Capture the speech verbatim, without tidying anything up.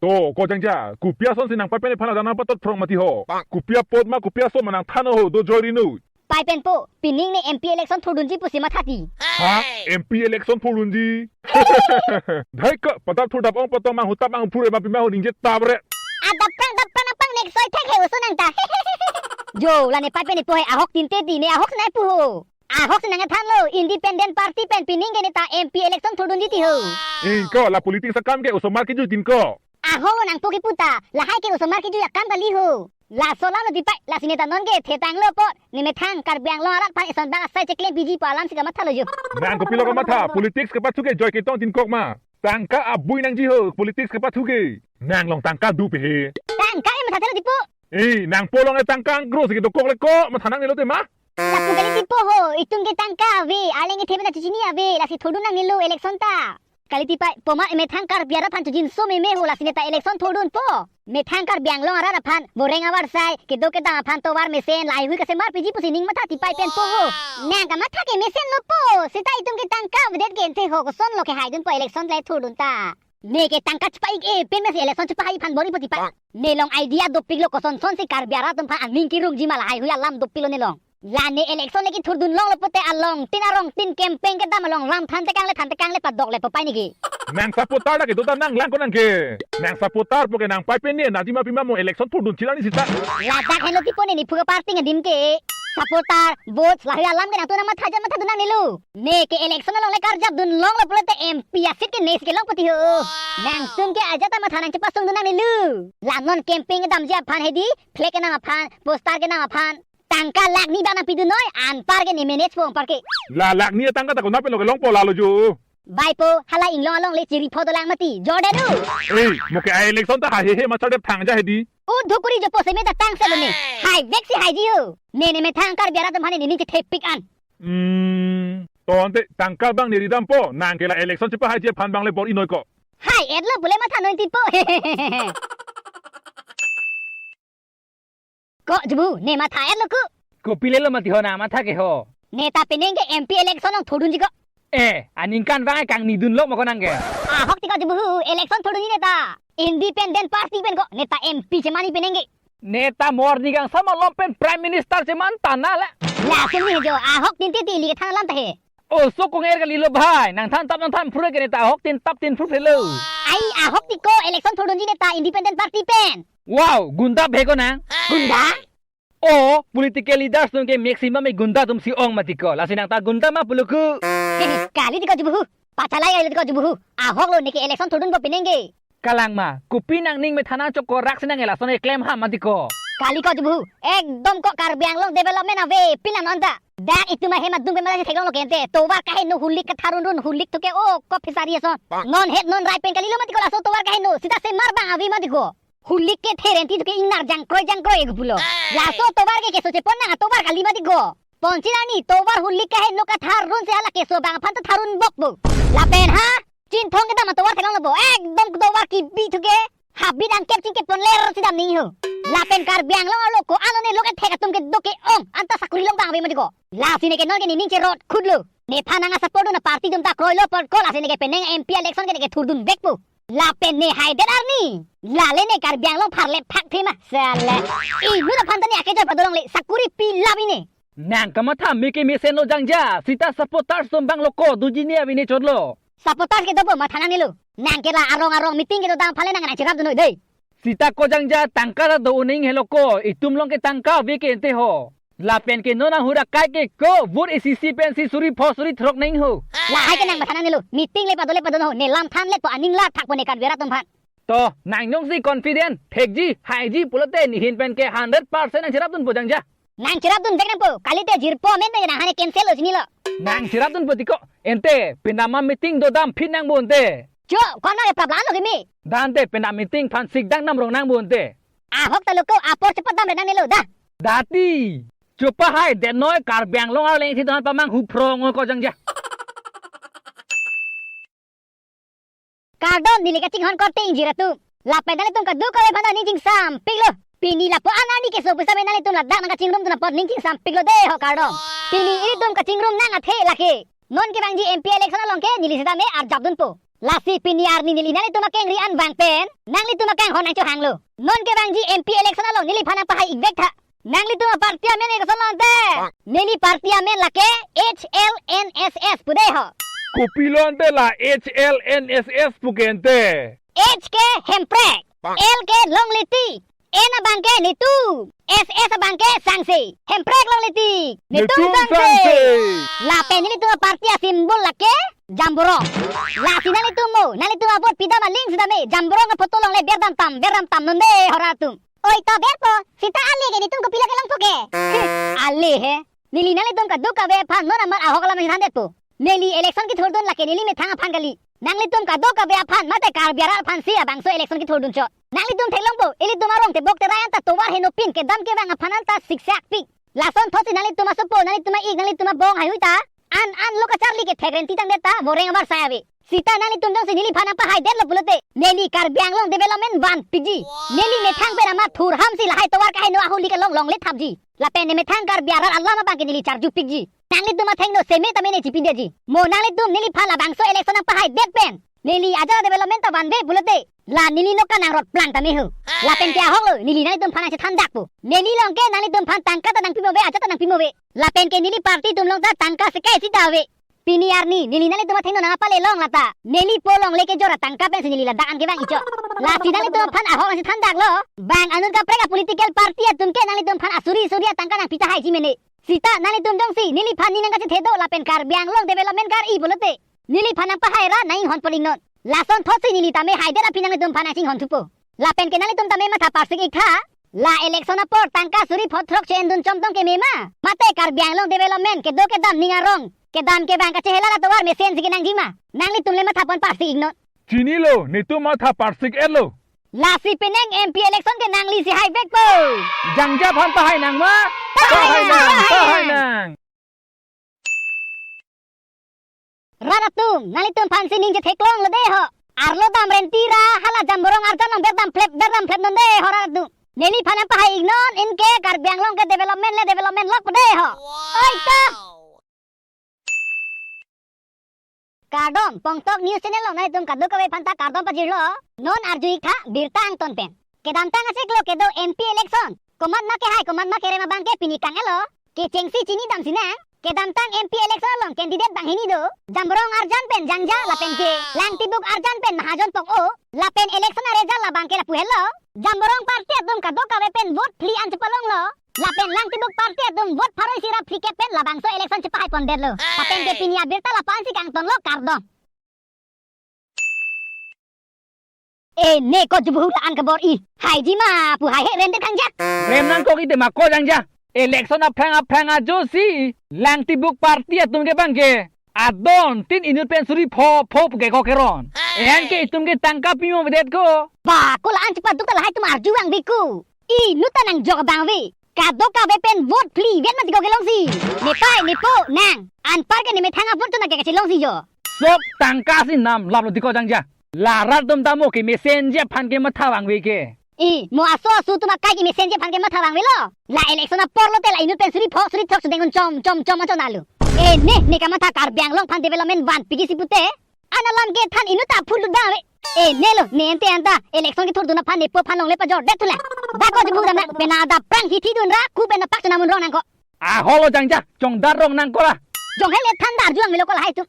To, ko jangja, kopi asonsi nangpaipen aphan adang nangpatot phrong mati ho. Kopi apot ma kopi aso ma nangthan ho, do joi ri nu. Paipenpo, pining ne M P election thurdunji pusi matha ti. Ha? M P election thurdunji? Dhai ka, padap thurdap ong poto manghutap mangphur ema pima ho ningje tap re. Adap prang dap prang pang next soi thek he usun nang ta. Jo, la ne paipen ipo he ahok tinte ti ne ahok nai pu ho. Ahok si nangthanlo, Independent Party pen pining ke ne ta M P election thurdunji ti ho. Ingko la politics akam ke osomar kejui tin ko. Ahok lo nangpo kipu ta, lahai ke osomar kejui akam kali ho. Laso alam lo tipai, lasi ne ta non ke thetanglo po, ne methang Karbi Anglong arat aphan eson bang asai cheklem piji pu alam si kamathalo jo. Nang kopilo kamatha, politics kepathu ke joi ketong tin kok ma. Tangka abui nangji ho, politics kepathu ke. Nang long tangka du pe he. Tangka e matha thelo tipo. Eh, nangpo long e tangka angkro si kedokok le ko, matha nangnelo te ma. Lapu kali tipo ho, itum ke tangka ave, arleng kethe pen ta chechini ave, lasi thurdun nangnelo election ta. Kali tipai, poma emethang Karbi arat aphan chojinso meme ho, lasi ne ta election thurdunpo. Methang Karbi Anglong arat aphan, boreng avarsai, kedo kedam aphan tovar mesen, lahaihui kasemar piji pusi ning matha tipai penpo ho. Nang kamatha ke mesenlo po, seta itum ke tangka avedet ke ante ho, kosonlo kehaidunpo election le thurdun ta. Ne ke tangka chepa-ik-e pen mesi election chepahai aphan bor-ipo tipai. Ne long idea dopiklo kosonson si Karbi arat atum aphan aning kirungji ma lahaihui alam dopiklo ne long. La ne election le kethurdun longlo pote along tin arong tin campaign kedam along lam than tekang le than tekang le padok le papai ne ke. Nang supporter la kedo ta nang lang ko nang ke. Nang supporter po ke nangpaipen ne nadi ma pima mo election thurdun chilang ni sita. Ladak helo tipo ne ne phuka party adim ke. Supporter, votes, lahaihui alam ke nangtum nangmatha jat mathadun nangnelo. Ne ke election along le karjapdun longlo pulote M P aseat ke ne si kelong poti ho. Nangtum ke ajat ta matha nangchepasungdun nangnelo. La non campaign kedamji aphan hedi, flag kenam aphan, poster kenam aphan. Tangka lakh ni bang nangpidun noi, anpar ke ne manage po anpar ke. La lakh ni tangka ta konat pen lo kelongpo lalo jo. Baipo, hala inglong along le chiri pho dolang mati, Jordan o. Eh, mo ke a election ta haihe he machar dep thangja hedi. U dhukuri jo po seme ta tang selo ne. Haivek si haiji ho. Ne ne methang Karbi arat atum aphan ne ning chethepik an. Hmm, to ante tangka bang ne ridampo, nang ke la election chepahaiji aphan bang le bor-i noi ko. Hai, etlo pule matha noi tipo. Ko jubu, ne matha etlo ko. Kopi lelo mati ho nang matha ke ho. Ne ta pining ke M P election along thurdunji ko. Eh, aningkan bang kangni dunlo mo ko nang ke. Ahok ti ko jubu, election thurdunji ne ta. Independent party pen ko, ne ta M P chemani pining ke. Ne ta morning kangsam along pen Prime Minister cheman tana le. Lason ni jo, ahok tinte ti ili kethan alam ta he. Oso konger kalilo bhai, nangthan tap nangthan phru ke ne ta ahok tin tap tin phru phelo. Ai ahok ti ko election thurdunji ne ta independent party pen. Wow, gunda bhai ko nang. Gunda? O, political leaders atum ke maximum e gunda atum si ong mati ko. Lasi nang ta gunda ma pulo ko. Hehe, kali ti ko jubu. Pachalai kali ti ko jubu. Ahok lo ne ke election thurdunpo pining ke. Kalang ma, kopi nangning methana chokor rak si nang elason eklem ham mati ko. Kali ko jubu, ekdom ko Karbi Anglong development ave, pila non ta. Dak itum ahem adung pen mala si theklonglo ke ante, tovar kaheno hulik katharun run hulik thuke o ko fishery ason. Non het non rai pen kalilo mati ko laso tovar kaheno, sita semar bang ave mati ko. Hulik kethe renti thuke ingnar jangkroi jangkroi egu pulo. Laso tovar ke keso chepon nang atovar kali mati ko. Ponchilani tovar hulik kaheno katharun si hala keso bang aphan ta tharun bok bo. Lapen ha? Chinthong kedam atovar theklonglo bo, ekdom tovar kibi thuke. Habit angkep chingkep pon ler si dam ning ho. Lapen Karbi Anglong arlo ko-an lo ne lo kethek atum kedo ke-ong anta sakuri long bang ave mati ko. Lasi ne ke non ke ne ning cherot khutlo. Nephan nang a-support dun a-party atum ta kroilo pon ko lasi ne ke penang M P election ke ne ke thurdun vekpo. Lapen ne haidet arni. Lale ne Karbi Anglong pharle phak thema. Sale. Inut aphan ta ne akejor padolongle sakuri pi labi ne. Nang kamatha me ke mesenlo jangja, sita supporters atum bang lo ko duji ne avi ne chotlo. Supporters ke dopo matha nangnelo. Nang ke la arong arong meeting kedodam aphan le nang nangcherap dun noi dei. Sita ko jangja tangka ta do-o ning helo ko, itum along ke tangka ave ke ante ho. Lapen ke non ahut akai ke ko, vote isi isi pensi suri pho suri throk ning ho. Lahai ke nang matha nangnelo, meeting le pado le pado ho, ne lam than le po aning la thakpo ne Karbi arat atum aphan. To, nang jongsi confident, thekji, haiji pulote nehin pen ke hundred percent nangcherap dunpo jangja. Nangcherap dun vek nangpo, kalite jirpo amen pen nang hane cancel lo chinilo. Nangcherap dunpo ti ko, ante, penama meeting dodam phin nangpo ante. Cho, kona ke problem lo kimi. Dante, penama meeting aphan sikdang damrong nangpo ante. Ahok ta lo ko, apor chepadam re nangnelo, da. Dati, chepahai det noi Karbi Anglong arleng thi doan pamanghu phrong ko jangja. Kardom neli kachinghon korte ingjir atum. Lapen nanglitum kadokave aphan ta ning chingsampiklo. Pini lapu-an arni keso pusi me nanglitum ladak nangkachingrum dun apot ning chingsampiklo dei ho kardom. Pini ilitum kachingrum nang athe lake. Non kevangji M P election along ke neli sita me arjap dunpo. Lasi pini arni neli nanglitum akengri an vang pen nanglitum akanghon nangchohanglo. Non kevangji M P election along neliphan nangpahai-ik vek tha. Nanglitum aparty amen ke kosonlo ante? Neli party amen lake H L N S S pu dei ho. Kopilo ante la H L N S S pu ke ante? H ke Hemprek, L ke Longletik, N abang ke Netum, S S abang ke Sangse. Hemprek Longletik, Netum Netum Sangse. Sangse. Lapen nelitum aparty asymbol lake jamborong. Lasi nanglitum mo, nanglitum avote pidam aling sitame jamborong aphoto along le berdam tam, berdam tam non dei hor atum. Oi to berpo, sita ale ke netum kopilo kelongpo ke? He, ale he. Neli nanglitum kadokave aphan non amat ahok alam nangthandetpo. Neli election kethurdun lake neli methang aphan kali. Nanglitum kadokave aphan mate Karbi arat aphansi labangso election kethurdun chot. Nanglitum theklongpo, ilitum arong tebok terai anta tovar henopin kedam kevang aphan anta siksak pik. Lasonthotsi nanglitum asopo, nanglitum a-ik, nanglitum abong haihui ta an an lo kacharli kethek renti tangdet ta voreng avarsai ave. Sita nanglitum jongsi neliphan nangpahaidetlo pulote, neli Karbi Anglong development vanpikji. Neli methang pen amat thurhamsi lahai tovar kaheno ahuli kalong longle thapji. Lapen ne methang Karbi arat alam abang ke neli charjupikji. Nanglitum athengno seme tame ne chipindeji. Mo nanglitum neliphan labangso election nangpahaidet pen neli ajat development ta vanve pulote, la neli nokka nangrot plang tame ho. Lapen ke ahoklo, neli nanglitum aphan nangchethandakpo. Neli along ke nanglitum aphan tangka ta nangpimove, ajat ta nangpimove. Lapen ke neli party atum along ta tangka sekai sita ave. Pini arni neli nanglitum athengno nangpale long lata. Neli po longle kejor atangka pensi neli ladak an kevang-ik chot. Lasi nanglitum aphan ahok nangchethandaklo. Bang anut kaprek a-political party atum ke nanglitum aphan asuri suri atangka nangpi tahaiji mene. Sita nanglitum jongsi neliphan ne nangkachethedo lapen Karbi Anglong development kar-i pulote, neliphan nangpahai ra nanginghon pon-iknon. Lasonthotsi neli tame haidet aphi nanglitum aphan nangchinghon thupo. Lapen ke nanglitum tame matha parsik-ik tha. La election apor tangka suri pho throk che-endun chomtong keme ma? Mate Karbi Anglong development kedo kedam ning arong kedam kevang kachehelar atovar mesensi kenangji ma? Nanglitum le matha pon parsik-iknon. Chinilo, netum matha parsik-etlo. Lasi penang M P election ke nanglisi haivekpo. Jangja aphan pahai nang ma? Pahai nang, pahai nang. Rat atum, nanglitum aphansi ning chetheklonglo dei ho. Arlo dam renti ra hala jamborong arjan along berdam phlep, berdam phlep non dei ho rat atum. Neliphan nangpahai-iknon, anke Karbi Anglong ke development le development lokpo dei ho. Oi to. Kardom, Pongtok News Channel along nanglitum kadokave aphanta kardom pajirlo. Non arju-ik tha birta angton pen. Kedamtang achiklo kedo M P election, komat ma kehai, komat ma kerem abang ke pini kang-etlo. Kechengsi chinidam sinang. Kedamtang M P election along candidate banghini do. Jamborong arjan pen Jangja lapen ke Langtibuk arjan pen Mahajon Pok-o. Lapen election a-result labang ke lapu henlo. Jamborong party atum kadokave pen vote phli an chepalonglo. Lapen Langtibuk party atum vote pharo isi ra phlikep pen labangso election chepahai pondetlo. Lapen ke pini abirta lapu-ansi kangtonlo, kardom. E ne ko jubuhu la-an kabor-i. Haiji ma pu hai he, rem det kang ja. Rem nangkok-i te ma ko Jangja. Election aphrang aphrang ajo si Langtibuk party atum ke abang ke adon tin inut pen suri pho pho pu ke ko keron. E-an ke itum ke tangka pimovedet ko. Ba ko la-an chepaduk ta lahai atum arju vangve ko. Inut ta nangjok abang ave. Kadokave pen vote phli vet mati ko kelongsi. Nepei nepo nang. Anpar ke nemethang a-vote chonang ke kachelongsi jo. Sob tangka si namlaplo ti ko Jangja. La rat atum ta mo kemesenji aphan ke matha vangve ke. E, mo aso asu atum akai kemesenji aphan ke matha vangvelo. La election apor lote la inut pen suri pho suri throk sudeng un chom chom chom achonalo. E ne, ne kamatha Karbi Anglong aphan development vanpikji si pute. An alam kethan inut ta phul lut vangve. E ne lo, ne ante anta election kethurdun aphan nepo aphan longle pajordet thu la. Da ko jubuhu dam na, pena da prang hithi dun ra, ku pena pak chonam un rong nang ko. Ahoklo Jangja, chongdat rong nang ko la. Jong hai le than da arju vangvelo ko lahai atum.